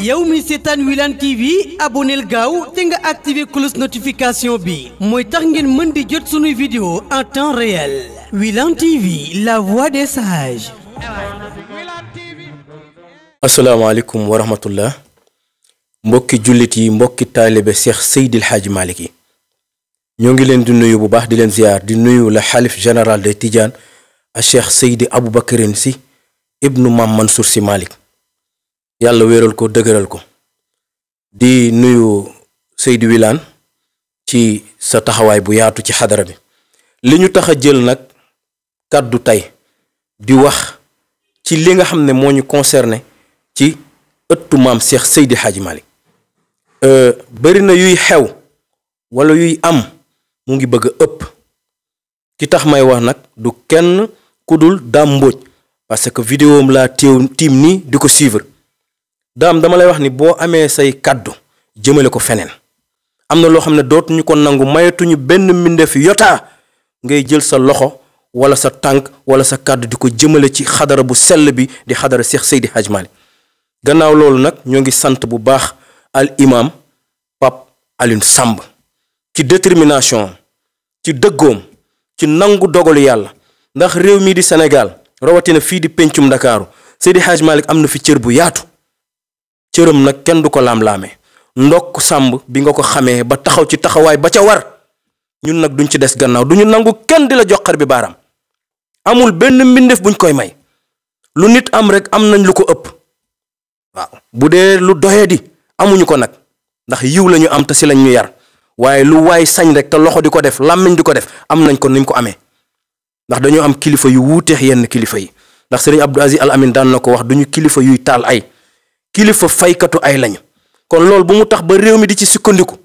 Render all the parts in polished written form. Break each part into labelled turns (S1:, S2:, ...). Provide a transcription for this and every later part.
S1: yow mi seetaan Wilane TV abonneel gaaw te nga activé cloche notification bi mooy tax ngeen mën di jot sunuy vidéo en temps réel Wilane TV la voix des sages.
S2: asalaamaaleykum wa rahmatullah mbokki jullit yi mbokki taalibe Cheikh Seydil Hadji Malick yi ñoo ngi leen di nuyu bu baax di leen ziar di nuyu la xalif général de Tidiane a Cheikh Seydi Aboubacarin Sy ibnu Mam Mansour Sy Malick yàlla wéeral ko dëgëral ko di nuyu Seydi Wilane ci sa taxawaay bu yaatu ci xadara bi li ñu tax a jël nag kàddu tey di wax ci li nga xam ne moo ñu concerné ci ëttu maam Cheikh Seydi Hadji Malick bari na yuy xew wala yuy am mu ngi bëgg a ëpp ki tax may wax nag du kenn ku dul Dame Mbodj parce que vidéo am laa tiim nii di ko suivre Dame dama lay wax ni boo amee say kàddu jëmale ko feneen am na loo xam ne dootuñu ko nangu mayatuñu benn mbindeef yotaa ngay jël sa loxo wala sa tànk wala sa kàddu di ko jëmale ci xadara bu sell bi di xadara Cheikh Seydi Hadji Malick gannaaw loolu nag ñoo ngi sant bu baax al imam Pape Alioune Samb ci détermination ci dëggoom ci nangu dogalu yàlla ndax réew mii di Sénégal rawatina fii di pencum Ndakaaru Seydi Hadji Malick am na fi cër bu yaatu cëram nag kenn du ko laam-laamee ndokk Samb bi nga ko xamee ba taxaw ci taxawaay ba ca war ñun nag duñ ci des gannaaw duñu nangu kenn di la joxar bi baaraam amul benn mbindeef buñ koy may lu nit am rek am nañ lu ko ëpp waaw bu dee lu doyee di amuñu ko nag ndax yiw lañu am te si lañ ñu yar waaye lu waay sañ rek te loxo di ko def làmmiñ di ko def am nañ ko ni mu ko amee ndax dañoo am kilifa yu wuuteex yenn kilifa yi ndax Serigne Abdou Aziz Al Amin daan na ko wax duñu kilifa yuy taal ay kilifa faykatu ay lañu kon loolu bu mu tax ba réew mi di ci sukkandiku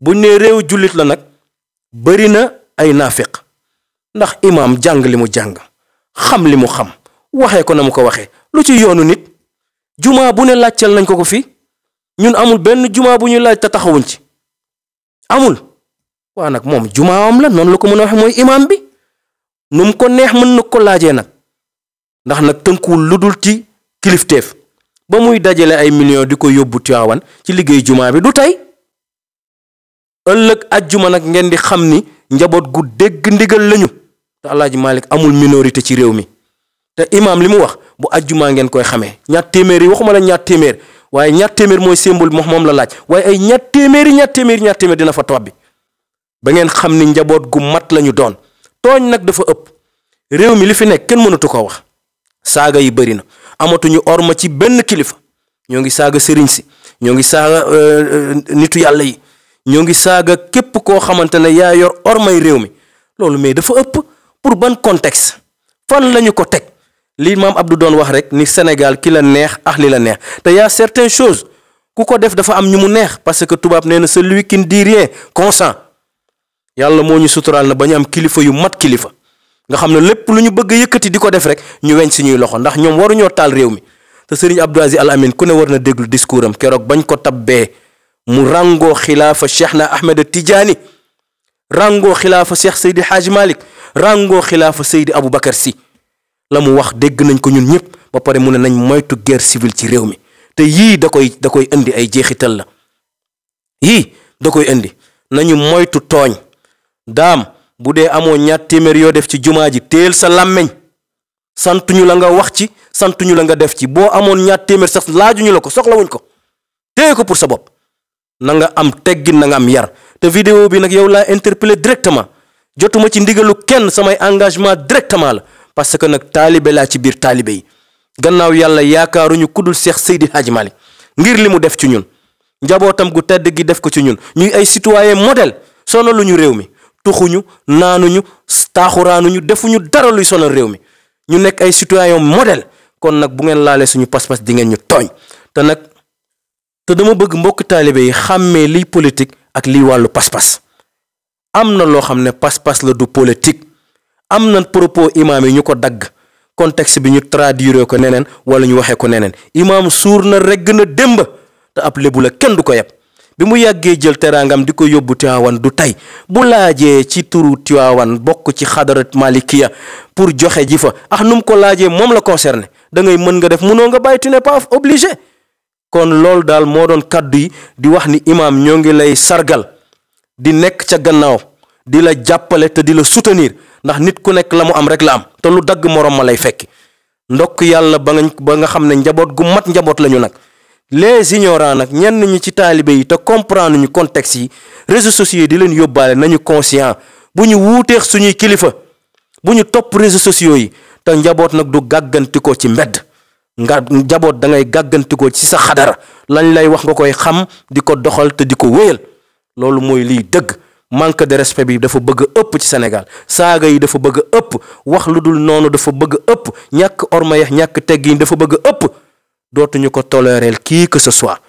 S2: buñ ne réew jullit la nag bari na ay naafeq ndax imaam jàng li mu jàng xam li mu xam waxee ko na mu ko waxee lu ci yoonu nit jumaa bu ne laajcal nañ ko fii ñun amul benn jumaa bu ñuy laaj te taxawuñ ci amul waa nag moom jumaawam la noonu la ko mën a waxee mooy imaam bi nu mu ko neex mën na ko laajee nag ndax nag tënkuwul lu dul ci kilifteef ba muy dajale ay millions di ko yóbbu Tiwaawan ci liggéey jumaa bi du tey ëllëg ajjuma nag ngeen di xam ni njaboot gu dégg ndigal lañu te Alaaji Malick amul minorité ci réew mi te imaam li mu wax bu ajjuma ngeen koy xamee ñaar téeméer yi waxuma la ñaar téeméer waaye ñaar téeméer mooy symbole moom la laaj waaye ay ñaar téeméer dina fa toog bi ba ngeen xam ni njaboot gu mat lañu doon tooñ nag dafa ëpp réew mi li fi nekk kenn mënatu ko wax saaga yi bëri na amatuñu orma ci benn kilifa ñoo ngi saaga sëriñ si ñoo ngi saaga nitu yàlla yi ñoo ngi saaga képp koo xamante ne yaa yor ormay réew mi loolu mais dafa ëpp pour ban contexte fan lañu ko teg li maam Abdou doon wax rek ni Sénégal ki la neex ak li la neex te y a certaines choses ku ko def dafa am ñu mu neex parce que tubaab nee na celui qui ne dit rien consent yàlla moo ñu suturaal na ba ñu am kilifa yu mat kilifa nga xam ne lépp lu ñu bëgg a yëkkati di ko def rek ñu weñ suñuy loxo ndax ñoom waruñoo taal réew mi te Serigne Abdou Aziz Al Amin ku ne war na déglu discours am keroog bañ ko tabbee mu ràngoo xilaafa Cheikh na Ahmed Tidiane ràngoo xilaafa Cheikh Seydi Hadji Malick ràngoo xilaafa Seydi Aboubacar Sy la mu wax dégg nañ ko ñun ñëpp ba pare mu ne nañ moytu guerre civile ci réew mi te yii da koy indi ay jeexital la yii da koy indi nañu moytu tooñ daam bu dee amoo ñaar téeméer yoo def ci jumaa ji teel sa làmmeñ santuñu la nga wax ci santuñu la nga def ci boo amoon ñaar téeméer sax laajuñu la ko soxlawuñ ko téye ko pour sa bopp na nga am teggin na nga am yar te vidéo bi nag yow laa interpellé directement jotuma ci ndigalu kenn samay engagement directement la parce que nag taalibe laa ci biir taalibe yi gannaaw yàlla yaakaaruñu kudul Cheikh Seydi Hadji Malick ngir li mu def ci ñun njabootam gu tedd gi def ko ci ñun ñuy ay citoyen modèle sonaluñu réew mi tuxuñu naanuñu taaxuraanuñu defuñu dara luy sonal réew mi ñu nekk ay citoyen modèle kon nag bu ngeen laalee suñu pas-pas di ngeen ñu tooñ te dama bëgg mbokk taalibe yi xàmmee liy politique ak liy wàllu pas-pas am na loo xam ne pas-pas la du politique am na propos imaam yi ñu ko dagg contexte bi ñu traduire ko neneen wala ñu waxee ko neneen imaam suur na regg na démb te ab lébu la kenn du ko yeb bi mu yàggee jël teraangam di ko yóbbu Tiwaawan du tey bu laajee ci turu Tiwaawan bokk ci xadarat malikiya pour joxe ji fa nu mu ko laajee moom la concerné da ngay mën nga def mënoo nga bàyyi tu n'es pas obligé. kon loolu daal moo doon kaddu yi di wax ni imaam ñoo ngi lay sargal di nekk ca gannaaw di la jàppale te di la soutenir ndax nit ku nekk la mu am rek la am te lu dagg morom ma lay fekki ndokk yàlla ba nga xam ne njaboot gu mat njaboot lañu nag. les ignorants nag ñenn ñi ci taalibe yi te comprendre ñu contexte yi réseaux sociaux yi di leen yóbbaale nañu conscient bu ñu wuuteex suñuy kilifa bu ñu topp réseaux sociaux yi te njaboot nag du gàggantikoo ci mbedd njaboot da ngay gàggantikoo ci sa xadara lañ lay wax nga koy xam di ko doxal te di ko wéyal loolu mooy liy dëgg. manque de respect bi dafa bëgg ëpp ci Sénégal saaga yi dafa bëgg ëpp wax lu dul noonu dafa bëgg ëpp ñàkk orma yax ñàkk teggin dafa bëgg ëpp dootuñu ko tolérer qui que ce soit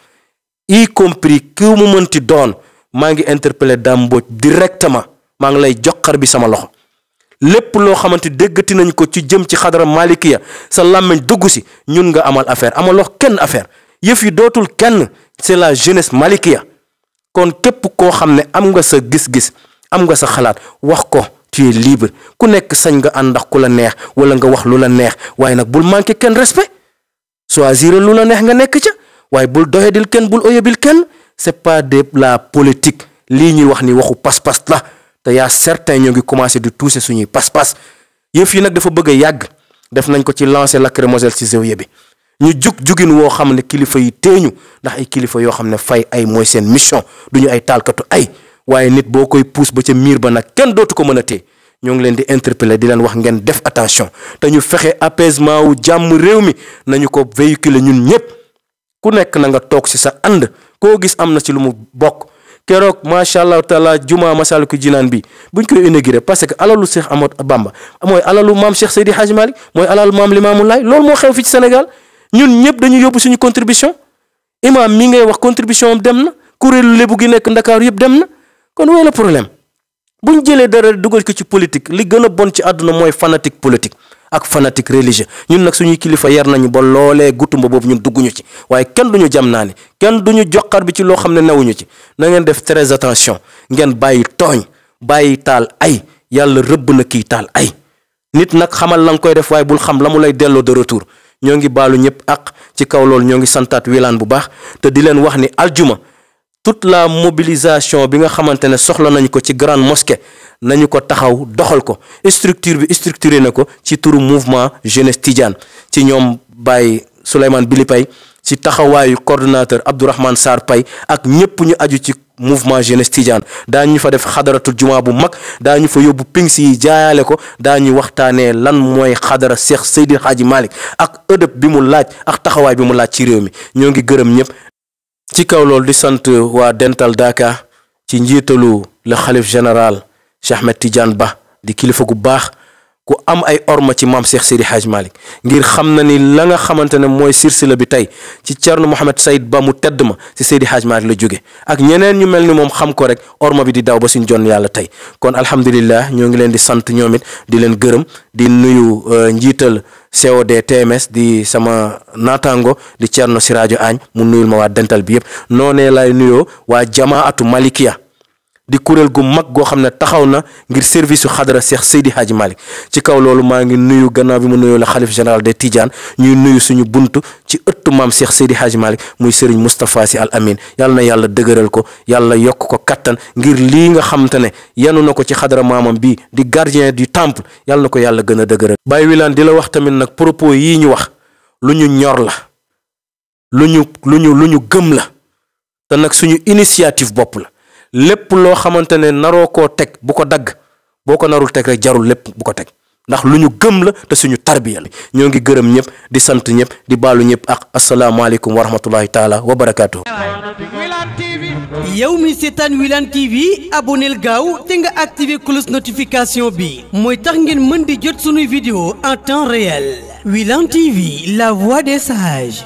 S2: y compris ki mu mënti doon maa ngi interpeller Dame Mbodj directement maa ngi lay joxar bi sama loxo lépp loo xamante déggati nañ ko ci jëm ci xadara malikiya sa làmmiñ dugg si ñun nga amal affaire amaloo kenn affaire yëf yi dootul kenn c'est la jeunesse malikiya kon képp koo xam ne am nga sa gis-gis am nga sa xalaat wax ko tu es libre ku nekk sañ nga ànd ndax ku la neex wala nga wax lu la neex waaye nag bul manqué kenn respect choisir lu la neex nga nekk ca waaye bul doyadil kenn bul oyobil kenn c'est pas de la politique lii ñuy wax ni waxu pas-pas la te yaa certains ñoo ngi commencé di toucher suñuy pas-pas yëf yi nag dafa bëgg a yàgg def nañ ko ci lancer lacrymogène ci zawiya bi ñu jugin woo xam ne kilifa yi teeñu ndax ay kilifa yoo xam ne fay ay mooy seen mission duñu ay taalkatu ay waaye nit boo koy pousse ba ca miir ba nag kenn dootu ko mën a tee ñoo ngi leen di interpeller di leen wax ngeen def attention te ñu fexe apaisement wu jàmm réew mi nañu ko véhiculer ñun ñëpp ku nekk na nga toog ci sa ànd koo gis am na ci lu mu bokk keroog macha allah taala juma Masaalikul Jinaan bi buñ koy inauguré parce que alalu Cheikh Ahmadou Bamba mooy alalu maam Cheikh Seydi Hadji Malick mooy alalu maam Limaamu Laay loolu moo xew fi ci Sénégal ñun ñëpp dañu yóbbu suñu contribution imam mi ngay wax contribution am dem na kuréelu lébu gi nekk Ndakaaru yëpp dem na kon wala problème buñ jëlee dara dugal ko ci politique li gën a bon ci àdduna mooy fanatique politique ak fanatique religieux ñun nag suñuy kilifa yar nañu ba loolee gutumba boobu ñun dugguñu ci waaye kenn duñu jam naa ni kenn duñu joxar bi ci loo xam ne newuñu ci na ngeen def très attention ngeen bàyyi tooñ bàyyi taal ay yàlla rëbb na kii taal ay nit nag xamal la nga koy def waaye bul xam la mu lay delloo de retour ñoo ngi baalu ñëpp ak ci kaw loolu ñoo ngi santaat Wilane bu baax te di leen wax ni aljuma toute la mobilisation bi nga xamante ne soxla nañu ko ci grande mosquée nañu ko taxaw doxal ko structure bi structuré na ko ci turu mouvement jeunesse Tidiane ci ñoom Baye Souleymane Bili Pay ci taxawaayu coordonnateur Abdourahmane Sarr Pay ak ñëpp ñu aju ci mouvement jeunesse Tidiane daañu fa def xadaratul juma bu mag daañu fa yóbbu pings yi jaayaale ko daañu waxtaanee lan mooy xadara Cheikh Seydi Hadji Malick ak ëdëb bi mu laaj ak taxawaay bi mu laaj ci réew mi ñoo ngi gërëm ñëpp. ci kaw loolu di sant waa Dental Dakar ci njiitalu le xalif général Cheikh Ahmed Tidiane Ba di kilifa gu baax ku am ay orma ci maam Cheikh Seydi Hadji Malick ngir xam na ni la nga xamante ne mooy silsila bi tey ci Thierno Mohamed Saïd Ba mu tedd ma ci Seydi Hadji Malick la jóge ak ñeneen ñu mel ni moom xam ko rek orma bi di daw ba suñ jon yàlla tey kon alhamdulillah ñoo ngi leen di sant ñoom it di leen gërëm di nuyu njiital COD TMS di sama naataango di Thierno Sirajo Agne mu nuyul ma waa dental bi yëpp noonee lay nuyoo waa jamaatu Malikiya di kuréel gu mag goo xam ne taxaw na ngir service su xadara Cheikh Seydi Hadji Malick ci kaw loolu maa ngi nuyu gannaaw bi mu nuyoo la xalif général des Tidiane ñuy nuyu suñu buntu ci ëttu maam Cheikh Seydi Hadji Malick muy Serigne Moustapha Sy Al Amin yàlla na yàlla dëgëral ko yàlla yokk ko kattan ngir lii nga xam te ne yanu na ko ci xadara maamam bii di gardien du temple yàlla na ko yàlla gën a dëgëral. Baye Wilane di la wax tamit nag propos yii ñu wax lu ñu ñor la lu ñu gëm la te nag suñu initiative bopp la. lépp loo xamante ne naroo koo teg bu ko dagg boo ko narul teg rek jarul lépp bu ko teg ndax lu ñu gëm la te suñu tarbiya la ñoo ngi gërëm ñëpp di sant ñëpp di baalu ñëpp ak asalaamaaleykum wa rahmatullahi taala wa barakaatu.
S1: yow mi seetaan Wilane TV aboneel gaaw te nga activé cloche notification bi mooy tax ngeen mën di jot suñuy vidéo en temps réel Wilane TV la voix des sages.